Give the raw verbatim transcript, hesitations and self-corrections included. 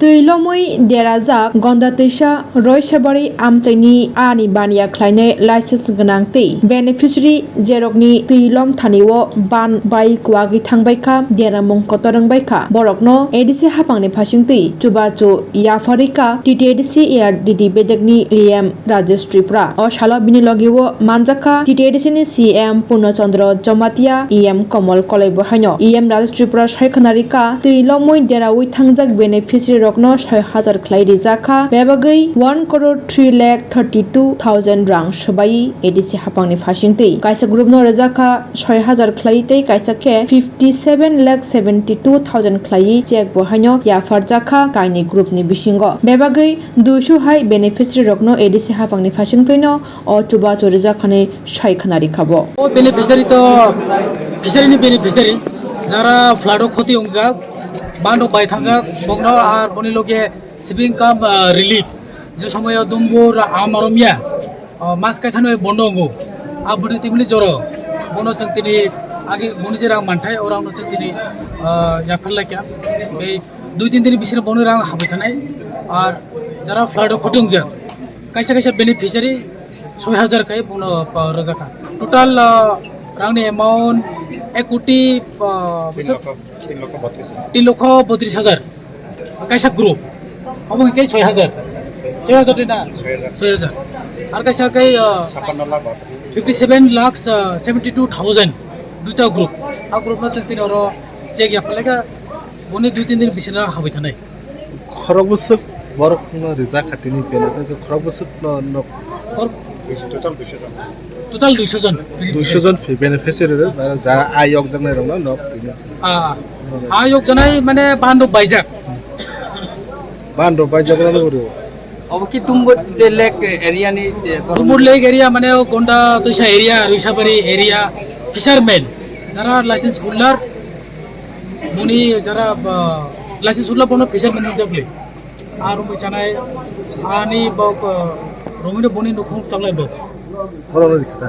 Twi lomwi derajak Gonda Twisa Roisabari amchaini ani baniya khlainai license gwnang tei beneficiary jerokni twi lom thani o ban bai kwagwi thangbaikha, deramung kotor wngbaikha. Borokno A D C haphangni phasingtwi chubachu yapharikha T T A D C A R D D bedekni E M Rajesh Tripura. O salo bini logi o manjakha T T A D C ni C M Purno Chandra Jamatia, E M Komol Kolaibo haino. E M Rajesh Tripura saikhwna rikha, twi lomwi derawi thangjak beneficiary rokno soi hajar khlai rijakha, bebagwi one crore three lakh thirty two thousand rang swbai A D C haphangni phasingtwi. Kaisa group no rijakha soi hajar khlai tei kaisa khe fifty seven lakh seventy two thousand khlaiwi check bo haino yapharjakha kainwi group ni bisingo. Bebagwi duisu hai beneficiary rokno A D C haphangni phasingtwino o chubachu rijakhani sai khwnarikha bo. O beneficiary to fishery ni beneficiary, jara flood o khoti wngjak, bando bai thangjak, bokno ar boni loge saving cum, ah, relief, je somoyo dumbur amaromya, ah, mas kaithano bondo wngo, a bwrwi tibini joro, bono chwng tini agi boni je rang manthai, o rangno chwng tini, ah, yapharlaikha. Tei dui tin dini bisino boni rang habai thanai, ar jara flood o khoti wngjak, kaisa kaisa beneficiary soi hajar kai bono, ah, rwjakha. Total, ah, rangni amount ek koti, ah, tin lokho, tin lokho botris hajar. Tin lokho botris hajar. Kaisa group. Obo hwnkhe soi hajar. Soi hajar twi na? Soi hajar. Soi hajar. Ar kaisa kai, ah, sappanno lakh bahatur. Fifty seven lakhs, ah, seventy two thousand. Duita group. A group no chwng tini oro check yapharlaikha. Boni dui tin din bisino habai thanai. Khorok bwswk borok no rijak kha tini pena, tei khorok bwswk no, no. Khor- Total duiso jon. Total duiso jon. Duiso jon phi beneficiary rok, aro ja ayok jaknai rok no nok tini. Ah, ayok janai mane bando baijak. Bando baijak no boro. Obo ki Dumbur je lake area ni je Dumbur lake area mane o Gonda Twisa area, Roisabari area, fisherman. Jara license holder, boni jara, ah, license holder bono fisherman hwnjak le. Ar wngwi chanai ani bok, ah, romino boni nukhung chaklai bok. Oro no rikha ta.